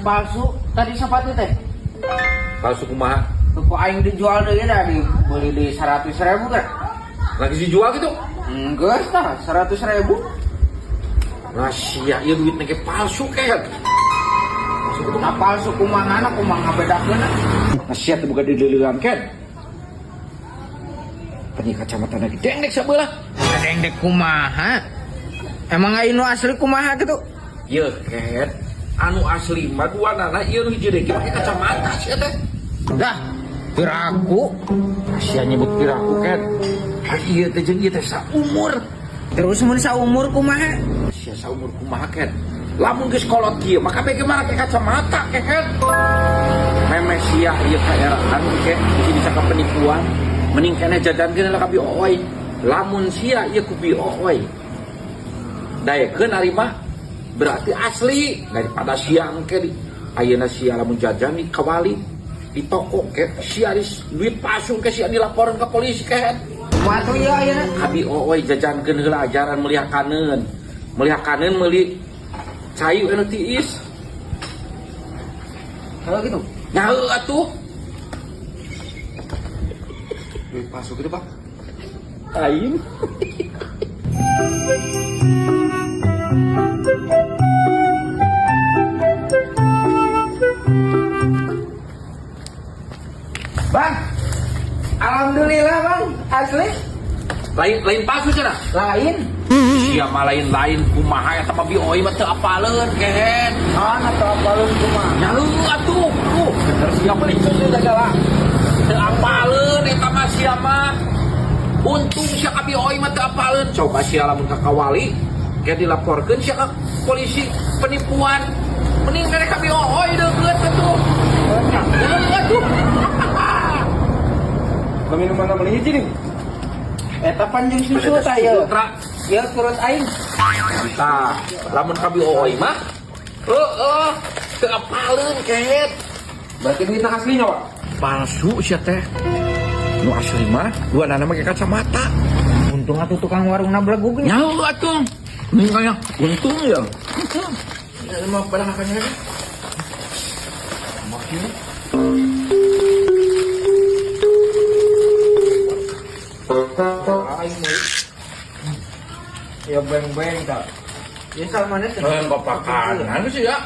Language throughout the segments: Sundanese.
Palsu tadi sepatu teh. Palsu kumaha? Ku aing dijual deui dah, dibeli di 100 ribu kan. Lagi dijual gitu? Enggak tah, 100 ribu. Nah, sia ieu duit ge palsu kayak. Nah, palsu kumaha, kumaha ngabedakeun? Nah, sia teh buka dideulean ken. Penyi kacamata lagi dengdek sabelah. Dengdek kumaha? Emang aing nu asli kumaha gitu? Ye ken, anu asli mah dua nana ieu nu hiji deui make kacamata sia teh. Dah, piraku. Sia nyebut piraku ken. Ah, ieu teh jeung ieu teh saumur. Terus mun saumur kumaha? Sia saumur kumaha ken? Lamun geus kolot kieu maka bagaimana make kacamata ken? Memeh sia ieu kaeraan ke bisi dicakap penipuan. Mending keneh jajankeun lah ka Bi Ooy. Lamun sia ieu ku Bi Ooy daekeun ari mah berarti asli, daripada sia engke di ayeuna sia lamun jajan di kawali di toko ke sia duit palsu ke sia dilaporan ke polisi ke. Kumaha tuh ieu ayeuna? Ka Bi Ooy jajankeun heula, ajaran meliakaneun meliakaneun meuli cai anu tiis. Kalau gitu. Nyaho atuh. Duit palsu gitu, Pak. Aing. Bang. Alhamdulillah, Bang, asli. Lain lain palsu cenah? Lain. Sia mah lain-lain kumaha, eta mah Bi Ooy mah teu apaleun kehen. Ah, atau apaleun kumaha? Nyaho atuh. Bener sia meuli susu segala. Teu apaleun eta mah sia mah. Untung sia ka Bi Ooy mah teu apaleun. Coba sia lamun ka kawali kayak dilaporkeun sia ke polisi penipuan. Mending keneh ka Bi Ooy deukeut atuh. Deukeut atuh. Minuman beli hiji nih. Eta pan jeung susu tah ieu. Sutra. Ieu turut aing. Tah, lamun ka Bi Ooy mah heueuh teu apaleun kehet. Berarti duitnya aslinya, Pak? Palsu sia teh. Nu asli mah dua nana make kacamata. Untung atuh tukang warungna belegug nya. Nyaho atuh. Nih kayaknya untung ya. Ya mau pada makannya lagi. Makin. Aing meuli. Ya beng-beng tah. Ya salmana teh. Eh, pakanan sih ya.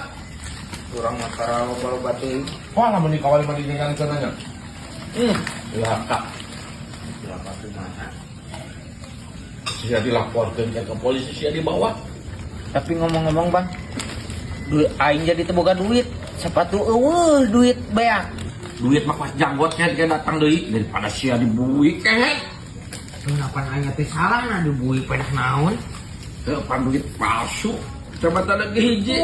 Kurang makara loba-loba teuing. Wah, lamun dikawali mah dijajankeun nya. Ya kak, Berapa kumaha? Sia dilaporkan ke polisi sia dibawa. Tapi ngomong-ngomong, Bang, duit aing jadi teu boga duit. Sepatu eueuh, duit beak. Duit mah pas janggot kayak kayak datang deui daripada sia dibui kehet. Kenapa aing teh salah na dibui pedah naon? Heuh, pan duit palsu. Kacamata lagi hiji.